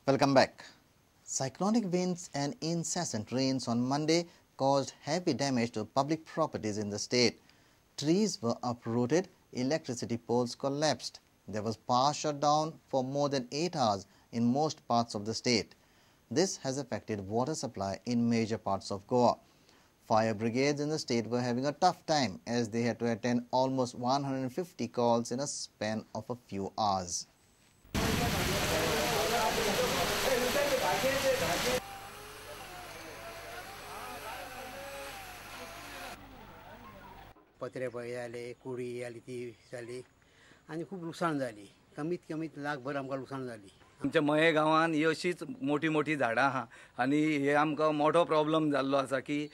Welcome back. Cyclonic winds and incessant rains on Monday caused heavy damage to public properties in the state. Trees were uprooted, electricity poles collapsed. There was power shutdown for more than 8 hours in most parts of the state. This has affected water supply in major parts of Goa. Fire brigades in the state were having a tough time as they had to attend almost 150 calls in a span of a few hours. पत्रे पळय जाले, कुडी जाली, ती जाली आनी खूब लुकसाण जाली. कमीत कमीत लाखभर आमकां लुकसाण जाली. आमच्या मये गांवांत ही अशीच मोठी मोठी झाडां आहा आनी हे आमकां मोठो प्रॉब्लम जाल्लो आसा की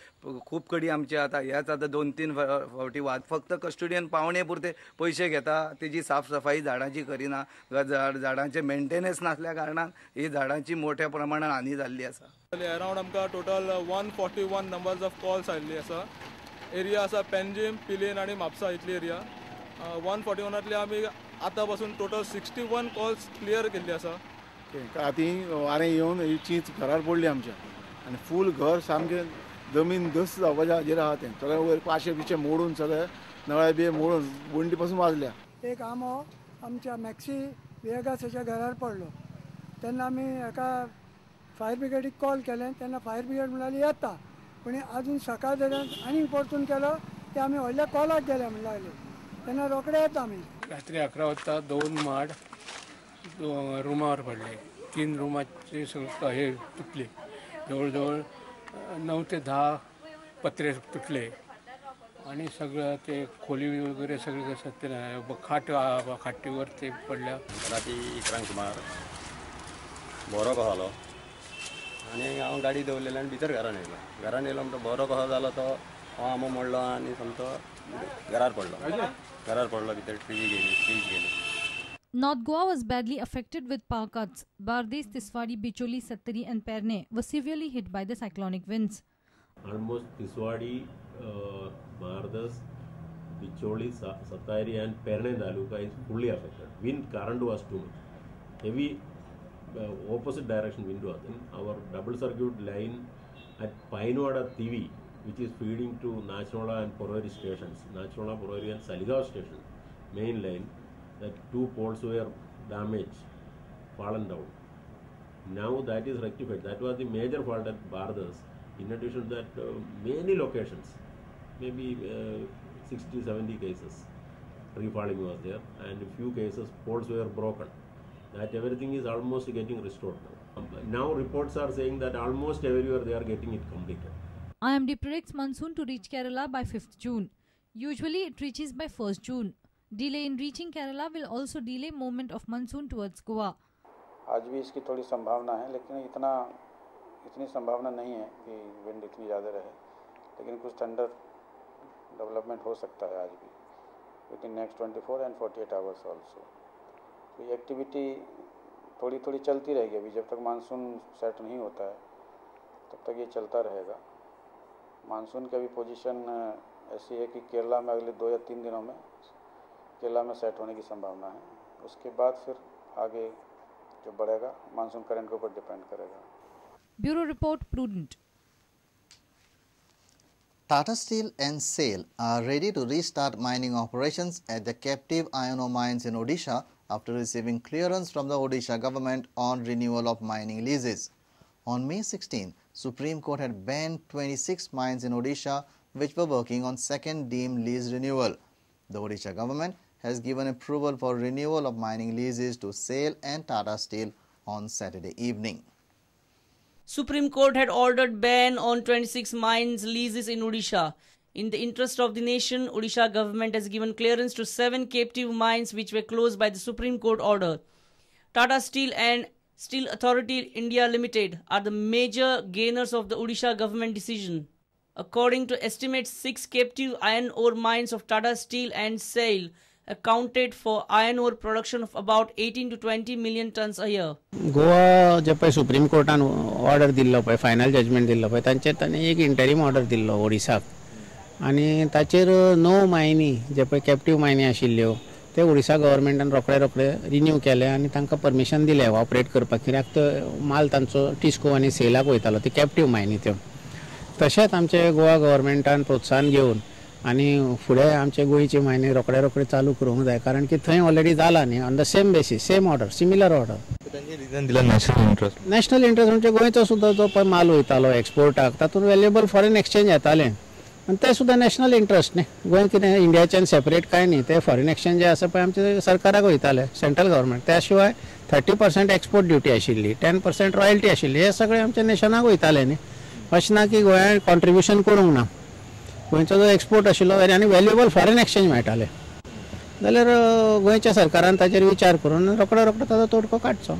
खूब कडेन आमचे आतां ह्याच आतां 2-3 फावटी वाद फक्त कस्टोडियन पावणे पुरते पयशे घेता, तेजी साफ सफाई झाडांची करिना, झाडांचे मेंटेनन्स नासल्या कारणान ही झाडांची मोठ्या प्रमाणात हानी जाल्ली आसा. अरावंड आमकां टोटल 141 नंबर्स ऑफ कॉल्स आयिल्ली आसा. एरिया आसा पेंजीम, पिलेन आनी म्हापसा इतली एरिया. 141तले आमी आतां पासून टोटल 61 कॉल्स क्लियर केल्ली आसा. आतां वारें येवन ही चींच घरार पडली आमच्या आनी फूल घर सामकें जमीन धस जावपाच्या हाजेर आहा तें. सगळें वयर पाशे बिशे मोडून सगळे नळे बिळे मोडून वण्टी पासून वाजल्या. एक आंबो आमच्या मॅक्सी विएगासाच्या घरार पडलो तेन्ना आमी एका फायर ब्रिगेडीक कॉल केलें तेन्ना फायर ब्रिगेड म्हणाली येता, पूण अजून सकाळ दरम्यान आनी परतून केलो ते आमी व्हडल्या कॉलाक गेले म्हण लागले तेन्ना रोखडे येता आमी. रात्री 11 वाजता 2 माड रुमावर पडले, 3 रुमाचे सगळं हे तुटले, जवळजवळ 9 ते 10 पत्रे तुटले आणि सगळं ते खोली वगैरे सगळे सत्य खाट खाटीवर ते पडल्या. राती 11 सुमार बरो कसो जालो आनी हांव गाडी दवरलेली आनी भितर घरान येयलो. घरान येयलो म्हणटो बरो कसो जालो तो हांव आंबो मोडलो आनी समतो घरार पडलो. घरार पडलो, भितर टिवी गेली, फ्रीज गेली. North Goa was badly affected with power cuts. Bardez, Tiswadi, Bicholi, Sattari and Pernem were severely hit by the cyclonic winds. Almost Tiswadi, Bardez, Bicholi, Sattari and Pernem taluka is fully affected. Wind current was too much. Heavy opposite direction wind was in. Our double circuit line at Painwada TV, which is feeding to Nachinola and Porvorim stations, Nachinola, Porvorim and Saligao station, main line, that 2 poles were damaged, fallen down. Now that is rectified. That was the major fault at Bardez. In addition to that, many locations, maybe 60-70 cases, tree falling was there, and few cases poles were broken. That everything is almost getting restored now. Now reports are saying that almost everywhere they are getting it completed. IMD predicts monsoon to reach Kerala by 5th June. Usually it reaches by 1st June. Delay in reaching Kerala will also delay movement of monsoon towards Goa. आज भी इसकी थोड़ी संभावना है, लेकिन इतनी संभावना नहीं है कि विंड इतनी ज़्यादा रहे, लेकिन कुछ थंडर डेवलपमेंट हो सकता है आज भी within next 24 and 48 hours also. तो ये एक्टिविटी थोड़ी थोड़ी चलती रहेगी अभी, जब तक मानसून सेट नहीं होता है तब तक ये चलता रहेगा. मानसून की अभी पोजीशन ऐसी है कि केरला में अगले 2 या 3 दिनों में केरला में सेट होने की संभावना है. उसके बाद फिर आगे जो बढ़ेगा मानसून करंट के ऊपर डिपेंड करेगा. Bureau report, Prudent. Tata Steel and SAIL are ready to restart mining operations at the captive iron ore mines in Odisha after receiving clearance from the Odisha government on renewal of mining leases. On May 16, Supreme Court had banned 26 mines in Odisha which were working on second deemed lease renewal. The Odisha government has given approval for renewal of mining leases to SAIL and Tata Steel on Saturday evening. Supreme Court had ordered ban on 26 mines leases in Odisha. In the interest of the nation, Odisha government has given clearance to 7 captive mines which were closed by the Supreme Court order. Tata Steel and Steel Authority India Limited are the major gainers of the Odisha government decision. According to estimates, 6 captive iron ore mines of Tata Steel and SAIL accounted for iron ore production of about 18 to 20 million tons a year. Goa जे पळय supreme कोर्टान order दिल्लो पळय, final judgement दिल्लो पळय, तांचेर ताणें एक interim order दिल्लो ओडिसाक आनी ताचेर 9 मायनी जे पळय कॅप्टीव मायनी आशिल्ल्यो ते ओडिसा गव्हर्मेंटान रोखडे रोखडे रिन्यू केले आनी तांकां परमिशन दिलें ऑपरेट करपाक, कित्याक तो माल तांचो टिस्को आनी सेलाक वयतालो, ती कॅप्टीव मायनी त्यो. तशेंच आमचे गोवा गव्हर्मेंटान प्रोत्साहन घेवन आनी फुडें आमचे गोंयची मायनी रोखडे रोखडे चालू करूंक जाय, कारण की थंय ऑलरेडी जाला न्ही on the same basis, same order, similar order. National interest, national interest म्हणजे गोंयचो सुद्दां जो पळय माल वयतालो एक्सपोर्टाक तातूंत व्हॅल्युएबल फॉरेन एक्सचेंज येतालें आनी तें सुद्दां नॅशनल इंट्रस्ट न्ही. गोंय कितें इंडियाच्यान सेपरेट कांय न्ही, ते फॉरेन एक्सचेंज जे आसा पळय आमचे सरकाराक वयताले, सेंट्रल गव्हर्मेंट. त्या शिवाय 30% एक्सपोर्ट ड्युटी आशिल्ली, 10% रॉयल्टी आशिल्ली, हे सगळें आमच्या नॅशनाक वयताले न्ही. अशें ना की गोंयांत कॉन्ट्रिब्युशन करूंक ना, गोंयचो जो एक्सपोर्ट आशिल्लो आनी व्हॅल्युएबल फॉरेन एक्सचेंज मेळटाले जाल्यार गोंयच्या सरकारान ताचेर विचार करून रोखडो रोखडो ताचो तोडको काडचो.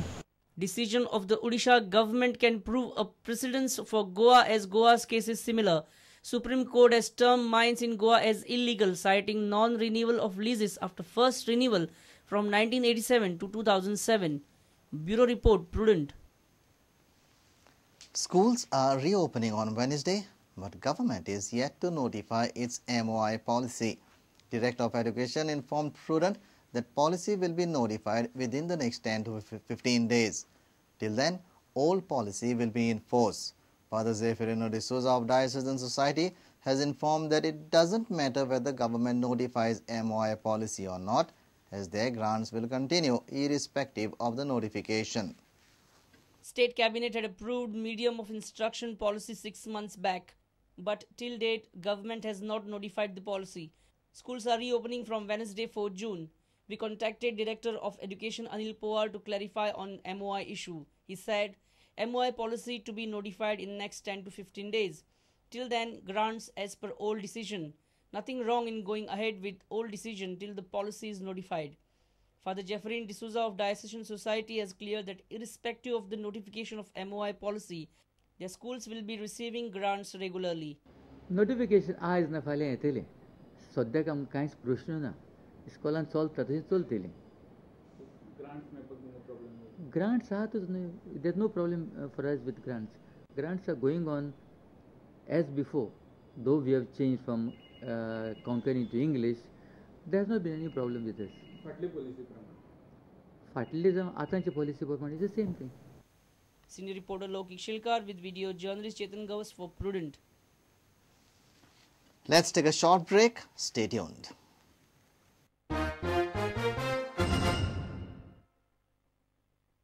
Decision of the Odisha government can prove a precedence for Goa as Goa's case is similar. Supreme Court has termed mines in Goa as illegal, citing non-renewal of leases after first renewal from 1987 to 2007. Bureau Report, Prudent. Schools are reopening on Wednesday, but government is yet to notify its MOI policy. Director of Education informed Prudent that policy will be notified within the next 10 to 15 days. Till then, old policy will be in force. Father Zeferino D'Souza of Diocesan Society has informed that it doesn't matter whether government notifies MOI policy or not, as their grants will continue irrespective of the notification. State Cabinet had approved medium of instruction policy 6 months back, but till date, government has not notified the policy. Schools are reopening from Wednesday, 4 June. We contacted Director of Education Anil Powar to clarify on MOI issue. He said, MOI policy to be notified in next 10 to 15 days. Till then, grants as per old decision. Nothing wrong in going ahead with old decision till the policy is notified. Father Jeffrey D'Souza of Diocesan Society has cleared that irrespective of the notification of MOI policy, their schools will be receiving grants regularly. Notification आयज ना फाल्यां येतलें. सद्याक आमकां कांयच प्रश्न ना. इस्कॉलान चलता तशें चलतलें. ग्रांट्स आहातूच न्हय, there is no problem for us with grants. Grants are going on as before, though we have change from Konkani to English, there has not been any problem with us. फाटली policy प्रमाण, फाटली जावं आतांची policy प्रमाण is the same thing. Senior reporter Lokik Shilkar with video journalist Chetan Gavas for Prudent. Let's take a short break. Stay tuned.